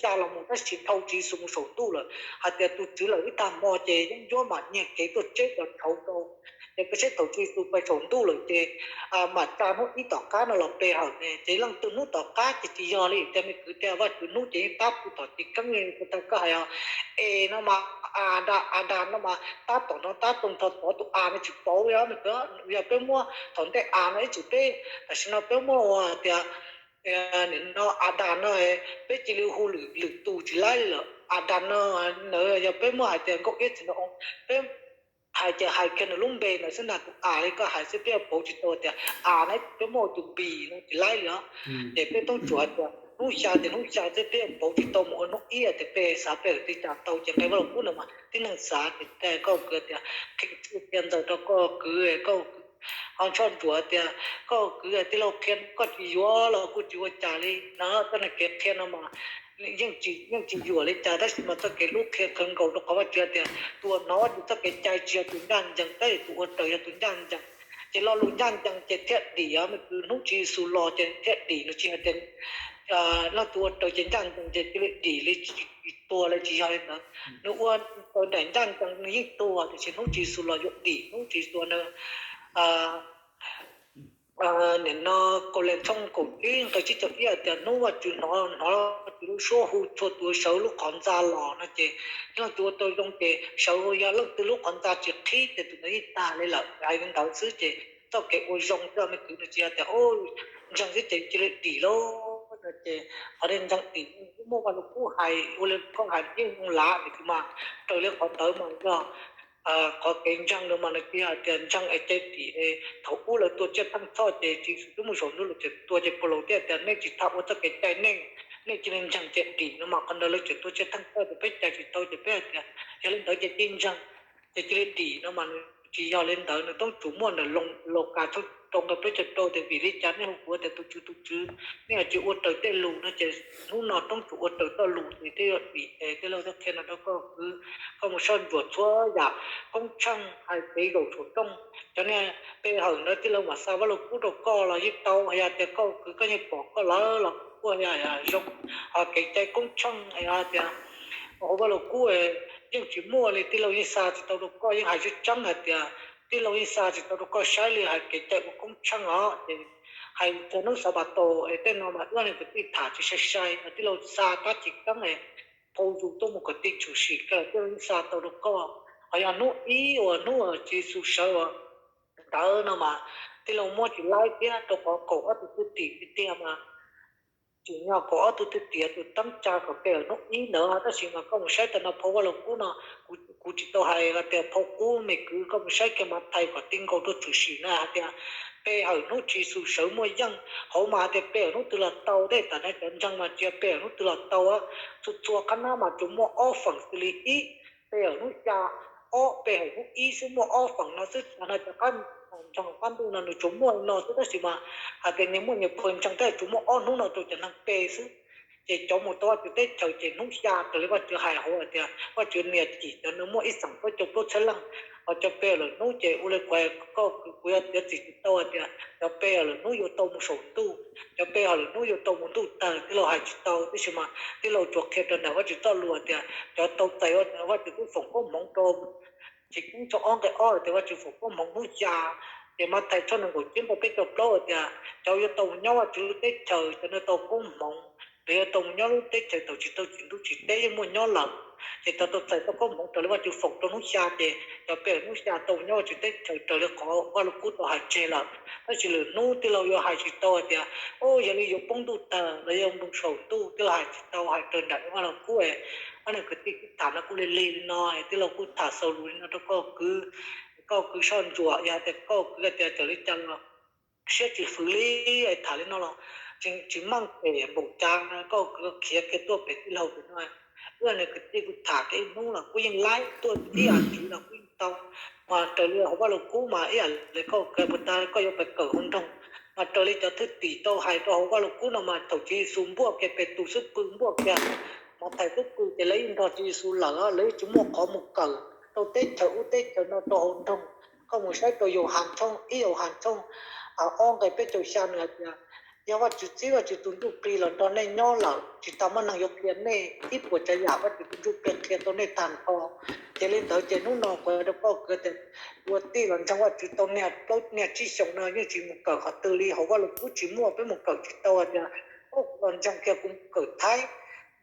xya los mus tab sis dhau Tswv Yexus mus saum ntuj lawm, hais tias tus Tswv lawm ib tag hmo ces yeeb ncuab mam nyiag kev tuaj tseb cov tshauv rau. Ces koj saib thaum Tswv Yexus pais saum ntuj lawm ces mam tsa hnub ib tom qab no los pe hawm ne, ces leej twg hnub tom qab ces tsis yog li. Tias me kwv tias Vajtswv hnub ces yeej tab pw tom ces keeb li puas tag koj hais os. Es no mas, Adas, Adas no mas tab tom no tab tom tho tod tus As no tsis paub li os me kwv. Yog peb muab thaum ntej As no ib txwm peb, tam sim no peb muab ua tias nim no Adas no, peb cia li hu lwm lwm tus tsis laib li lawm. Adas no, yog peb muab hais tias nkauj iab txiv no, peb hais ces hais kiag nws lub npe ntawd xwb na, tus As li koj hais xwb peb yuav pauv tsis tau tias As no peb muab ua tus Bis no tsis laib li os. Ces peb toob tsuas hais tias hnub xya ces hnub xya xwb peb yuav pauv tsis tau mus ua hnub ib tias peb xav peb hawm li cas tau ces nqe Vaj Lug Kub ntawd mas tib neeg xav ces koj kwv tias qhia ntawv rau koj kwv, koj ho Ntsoj Ntsuam tias koj kwv tij laug qhia koj tsis yuav los kuj tsis ua cas li no, txoj kev qhia no mas yeej tsis, yeej tsis yuam li cas tab sis mas txoj kev hlub qhia kawg nkaus rau qhov Vajtswv tias tus uas hnov Vajtswv txoj kev cai tsis yog tus ncaj ncees tab sis tus ua raws yog tus ncaj ncees. Ces lo lus ncaj ncees ces thiaj dim os, nws kwv hnub Tswv Yexus los ces thiaj dim, nws tsis hais tias leej twg ua raws ces ncaj ncees ces cia li dim li tsis tuag li, tsis yog li ntawd. Nws ua raws nraim ncaj ncees nws yeej tuag, tiam sis hnub Tswv Yexus los yuav dim, hnub Tswv Yexus no Nim no Kauleethooj kaum ib nqe tsib caug ib hais tias hnub Vajtswv hnov, hnov Vajtswv lub suab hu txhua tus sawv lub qhov ntxa los no ces leej twg ua tau zoo ces sawv, yog leej twg lub qhov ntxa tsis qhib ces tus ntawd yeej tag li lawm. Hais li ntawd xwb ces txoj kev ua zoo coj me kwv nws tsis yog tias ntseeg xwb ces cia li dim lauj no ces qhov tias ntseeg dim yeej muaj Vaj Lug Kub hais ua li koj hais yeej zoo lav, tiam sis mas raws li qhov ntawd mas yog qhov kev ntseeg no mas nws tsis yog tias ntseeg es cia li dim. Thaum ub lawv tua tsiaj theej txhoj ces Tswv Yexus twb mus saum ntuj lawm ces tua ces Paulus thiaj tias nej tsis txhob ua txoj kev cai nej, nej cia li ntseeg ces dim no mas qhov ntawd lawv tseem tua tsiaj theej txhoj ces peb cais tsis tau ces peb hais tias yog li ntawd ces cia li ntseeg ces cia li dim no mas nws tsis yog li ntawd. Nws toob tsuas muaj ntawm Lukas tshooj rau nqe plaub caug rau tias vim li cas nej hu kuv tias tus Tswv, tus Tswv, nej ho tsis ua raws tej lus no ces hnub no toob tsuas ua raws txoj lus ces thiaj yuav dim. Ces tij laug thiaj qhia no rau koj kwv, koj mus soj ntsuam txhua yam koob tsheej hais kev zaum saum rooj. Cov niag pe hawm ntawd tij laug mam xa Vaj Lug Kub rau koj los yeej tau, yog tias koj kwv koj yeej pom koj lawv los kuj yog zoo. Ho kev cai koob tsheej hais tias hauv Vaj Lug Kub yeej tsis muaj li, tij laug yeej xa tsis tau rau koj, yeej hais tseeb tseeb hais tias tij laug yeej xa tsis tau rau koj saib li hais kev cai ua koob tsheej os. Ces hais txog hnub Xanpataus es tej no mas wb niag kwv tij tham tsis sai sai, tij laug xa tab tsis keeb es phau yus tuaj mus kom tij tshwm sim kawg tij laug yeej xa tau rau koj. Ho yog hnub ib uas hnub Tswv Yexus sawv ua ntawd no mas tij laug muab tsis laib thiab rau qhov kaum ob tug thwj tim tiag tiag mas tsim nyog kaum ob tug thwj tim tus teeb tsa kom pe hawm hnub ib ntawd. Tab sis mas koj mus saib tag nrho phau Vaj Lug Kub no, kuv tsis tau hais tias phau qub, me kwv koj mus saib kiag Mathais kom tij nkaus rau tshwm sim na hais tias pe hawm hnub Tswv Yexus sawv muaj yeej, hauv mas hais tias pe hawm hnub twg los tau. Tej tam no cov ntseeg mas tsis yog pe hawm hnub twg los tau, txhua txhua qhab nab mas tsuas muaj ob feem xws li ib pe hawm hnub xya, ob pe hawm hnub ib xwb, muaj ob feem no xwb. Tam no cov qab ntseeg qab ntuj no nws tsuas muaj no xwb, tab sis mas hais tias nyias muaj nyias phau ntseeg tab sis tsuas muaj ob hnub no rau cov neeg pe xwb. Ces cov mus tau Vajtswv teb chaws ces hnub xya raws li Vajtswv hais hauv hais tias Vajtswv nias cim cov nws muaj ib xeem plaub caug plaub txhiab leej. Ho cov pe hawm lwm hnub ces ua li kuv, koj kwv, kuv yuav piav txim tsis tau hais tias cov pe hawm lwm hnub yuav tau mus saum ntuj, cov pe hawm lwm hnub yuav tau mus ntuj tawg, tij laug hais tsis tau. Tab sis mas tij laug tsuas qhia rau ntawm Vajtswv txoj lus tias cov tau txais Vajtswv twb foom koob hmoov rau Chiv Keeb tshooj ob nqe ob tias Vajtswv foom koob hmoov hnub xya. Ces Mathais tshooj nees nkaum tsib nqe peb caug plaub tias cov yuav tau mus nyob Vajtswv lub teb chaws, cov no tau koob hmoov, los yuav tau mus nyob lub teb chaws tau tsis tau tsim ntuj tsim teb yeej muaj nyob lawm. Ces cov tau txais tau koob hmoov raws li Vajtswv foom rau hnub xya ces cov pe hawm hnub xya tau mus nyob Vajtswv teb chaws raws li qhov Vaj Lug Kub tau hais tseg lawm. Tab sis lwm hnub tij laug yuav hais tsis tau hais tias, o, yog li yuav poob ntuj tawg los yog mus saum ntuj, tij laug hais tsis tau, hais raws nraim Vaj Lug Kub. Ob niag kwv tij kuj tham no kuj lig lig li no, tij laug kuj tham xaus lus li no rau koj kwv. Koj kwv soj ntsuam, yog hais tias koj kwv hais tias raws li cas los siab tsis fwv li, tham li no los tsis meej pem npaum cas, koj kwv khiav kiag tuaj pem tij laug pem no. Wb niag kwv tij kuj tham kiag ib hnub los kuj yeej laib, tuaj ib yam ntxiv los kuj yeej tau. Mas raws li hauv Vaj Lug Kub mas ib yam li koj kwv puas tas koj yuav pais kawm hauv nroog, mas raws li cov thwj tim tau hais rau hauv Vaj Lug Kub no mas thaum Tswv Yexus npuaj kiag Petus xub pw npuaj kiag Mathais xub pw ces lawv yeej nrog Tswv Yexus lawm, lawv yeej tsis muaj qhov mus kawm rau teb chaws ub teb chaws no rau hauv nroog. Koj mus saib rau Yauhas tshooj ib, Yauhas tshooj ob nqe peb caug xya nws hais tias Yog Vajtswv txib Vajtswv tus ntsuj plig los nrog nej nyob lawm, tsis tas muaj neeg yuav qhia nej ib puas tsav yam, Vajtswv tus ntsuj plig qhia tau nej tag nrho. Ces li ntawd ces hnub no kuv hais rau koj kwv tias ua tij los ntseeg Vajtswv tau niaj plaub niaj tsib xyoos no yeej tsis mus kawm qhov twg li. Hauv Vaj Lug Kub tsis muaj, peb mus kawm tsis tau hais tias, o, kuv los ntseeg kiag kuv mus kawm Thaib,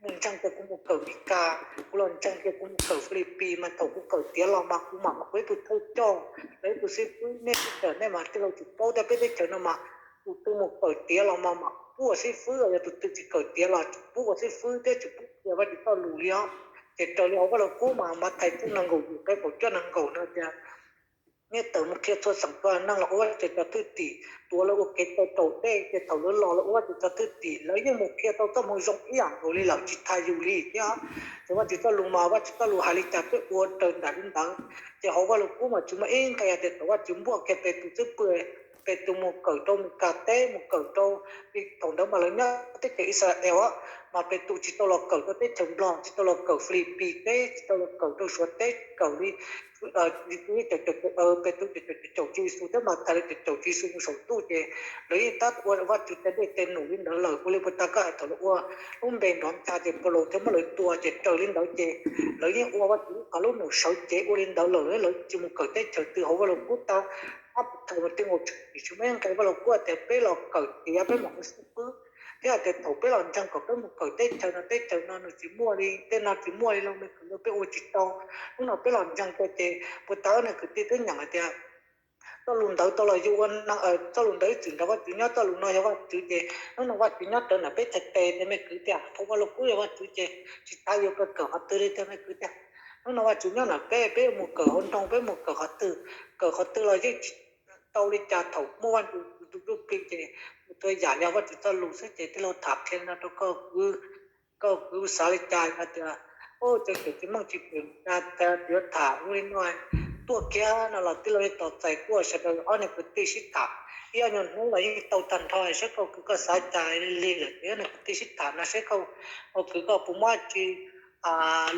mus ntseeg kiag kuv mus kawm Mis Kas, kuv los ntseeg kiag kuv mus kawm Filipis, mas thaum kuv kawm tiav los mas kuv mam mus ua ib tug thawj coj, los ib tug xib fwb. Nej teb chaws nej mas tij laug tsis paub, tab peb teb chaws no mas tus twg mus kawm tiav los mas mam pub ua xib fwb, yog tus twg tsis kawm tiav los tsis pub ua xib fwb thiab tsis pub qhia Vajtswv txoj lus li os. Ces raws li hauv Vaj Lug Kub mas Mathais tshooj nees nkaum yim nqe kaum cuaj nees nkaum no tias nej tawm mus qhia txhua xeem txhua neeg los ua Vajtswv cov thwj tim, tuav lawv ua kev cai raus dej, ces thaum lawv los lawv ua Vajtswv cov thwj tim, lawv yeej mus qhia tau txoj moo zoo ib yam nkaus li lawm, tsis tas yus li thiab. Ces Vajtswv txoj lus mas Vajtswv txoj lus hais li cas peb ua raws nraim li ntawd. Ces hauv Vaj Lug Kub mas tsis muaj ib nqe hais tias thaum Vajtswv npuaj kiag Petus xwb, Petus mus kawm rau Mes Kas teb, mus kawm rau, thaum ntawd mas lawv nyob teb chaws Israel, mas Petus tsis tau los kawm rau teb chaws Nplog, tsis tau los kawm Filipis teb, tsis tau los kawm rau Suav teb, kawm li Petus caum Tswv Yexus thiab Mathais caum Tswv Yexus mus saum ntuj, ces lawv yeej tab tom ua Vajtswv cov dej cov num li ntawd lawm. Ua li puas tas koj hais thaum lawv ua lub npe nrov ncha ces Paulus thiaj muab lawv tua, ces raws li ntawd ces lawv yeej ua Vajtswv lub qhov lub num sawv cev ua li ntawd lawm, lawv tsis mus kawm teb chaws twg. Hauv Vaj Lug Kub tas, ab, thaum twg nqe Vajlug Kub tias peb los kawm tiav peb mam ua xib fwb, thiab hais tias thaum peb los ntseeg kom peb mus kawm teb chaws no teb chaws no nws tsis muaj li, tej no tsis muaj li los me kwv, peb ua tsis tau. Hnub no peb los ntseeg ko ces puas tas nej kwv tij twb nyeem hais tias txoj lus ntawd tau los yus ua, txoj lus ntawd ib txwm nrog Vajtswv nyob, txoj lus no yog Vajtswv, ces hnub no Vajtswv nyob rawv nram peb txhais tes, ces me kwv tias thaum Vaj Lug Kub yog Vajtswv ces tsis tas yus kawm qhov twg li tiag, me kwv tias hnub no Vajtswv nyob nram peb, peb mus kawm hauv nroog, peb mus kawm qhov twg, kawm qhov twg los yeej tsis tau li cas thaum muaj Vaj Lug Kub ces mus txhua yam yog Vajtswv txoj lus xwb. Ces tij laug tham qhia no rau koj kwv, koj kwv xav li cas hais tias, o, cov kev tsis meej tsis pem tas yuav tham ua li no tuaj kiag no los tij laug yeej tos txais tuaj, sawv daws ob niag kwv tij sib tham ib ob nyuag hnub los yeej tau tag nrho. Saib koj kwv koj xav cas li lawm ces ob niag kwv tij sib tham no saib koj, o, kwv koj puas muaj dab tsi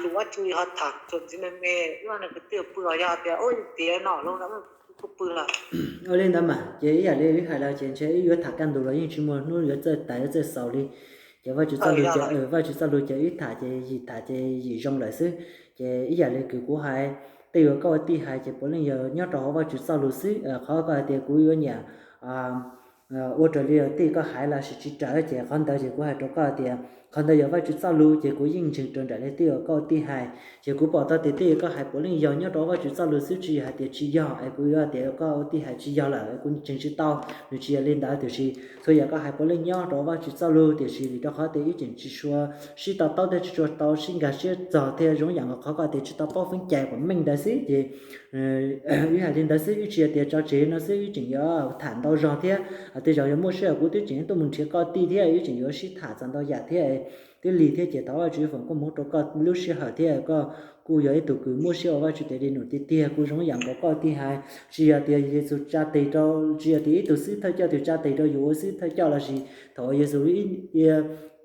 lus dab tsi ho tham txuas ntxiv me me, wb ob niag kwv tij pw los yog tias ua tiav no los kuj pw lawm. Ua li ntawd mas ces ib yam li wb hais los ces ntshe wb yuav tham kaj ntug los yeej tsis muaj hnub yuav txawj tas yuav txawj xaus li. Ces Vajtswv txoj lus ces, Vajtswv txoj lus ces wb tham ces yim tham ces yim zoo lawm xwb. Ces ib yam li kwv kuv hais, tej uas koj ua tij hais ces puav leej yog nyob rau hauv Vajtswv txoj lus xwb. Qhov koj hais tias kuv yuav nyiam ua raws li tej koj hais los sis tsis raws ces qhov ntawd ces kuv hais rau koj tias qhov ntawd yog Vajtswv txoj lus ces kuv yeej ntseeg raws nraim li tej uas koj ua tij hais. Ces kuv pom tau tias tej uas koj hais puav leej yog nyob rau Vajtswv txoj lus xwb, tsis yog hais tias tsis yog es kuv yuav tias koj ua tij hais tsis yog lawm es kuv ntseeg tsis tau, nws tsis yog li ntawd. Tiam sis txhua yam koj hais puav leej nyob rau Vajtswv txoj lus, tiam sis vim rau qhov tias wb tseem tsis tshua sib to taub thiab tsis tshua tau sib nkag siab txog thiab zoo yam nkaus qhov koj tias tsis tau paub feeb cai kom meej ntawd xwb ces wb hais li ntawd xwb, wb tsis yog tias tso tseg no xwb, wb tseem yuav tham ntau zog thiab. Tej zaum yog muaj sij hawm kuv twb tseem tuaj mus nrhiav koj tij thiab wb tseem yuav sib tham txog ntau yam thiab. Twb lig thiab ces thov Vajtswv foom koob hmoov rau koj lub sij hawm thiab koj kuj yog ib tug kws muaj siab ua Vajtswv tes li num tiag tiag, kuj zoo yam nkaus koj tij hais. Tsis yog tias Yexus tsa tes rau, tsis yog tias ib tug xib thawj coj twg tsa tes rau yus ua xib thawj coj lossis thaum uas Yexus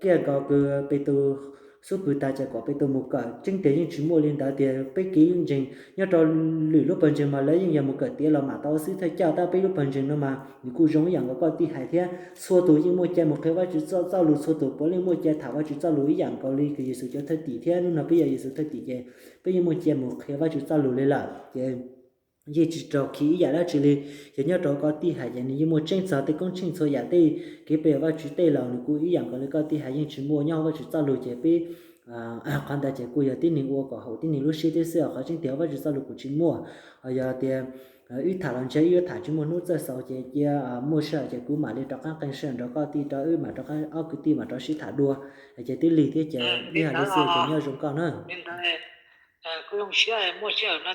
kiaj nkaus kws Petus xub pwg tas ces kom Petus mus kawm, tseeb tiag yeej tsis muaj li ntawd tias peb kev ntseeg nyob rau lwm lub pawg ntseeg mas lawv yeej yog mus kawm tiav los mam tau ua xib thawj coj, tab peb lub pawg ntseeg no mas nws kuj zoo ib yam nkaus koj tij hais thiab. Txhua tus yeej muaj cai mus qhia Vajtswv txoj lus, txhua tus puav leej muaj cai tham Vajtswv txoj lus ib yam nkaus li kws Yexus cov thwj tim thiab. Hnub no peb yog Yexus thwj tim ces peb yeej muaj cai mus qhia Vajtswv txoj lus li lawm ces yeej tsis raug khi ib yam dab tsi li. Ces nyob rau koj tij hais ces nws yeej muaj tseeb txog tej koob tsheej txhua yam, tej kev pe Vajtswv tej los nws kuj ib yam nkaus li koj tij hais, yeej tsis muaj nyob hauv Vajtswv txoj lus ces peb qhov ntawd ces kuj yog tib neeg ua kom haum tib neeg lub siab thiab xwb. Qhov tseeb tiag Vajtswv txoj lus kuj tsis muaj. Yog tias wb tham los ntshe wb yuav tham tsis muaj hnub txawj xaus ces cia muaj sij hawm ces kuv mam li rov qab qee sij hawm nrog koj tij rau wb mam rov qab ob kwv tij mam rov sib tham dua. Ces twb lig thiab ces wb hais li xwb ces nyob zoo koj na. Kuv zoo siab muaj sij hawm no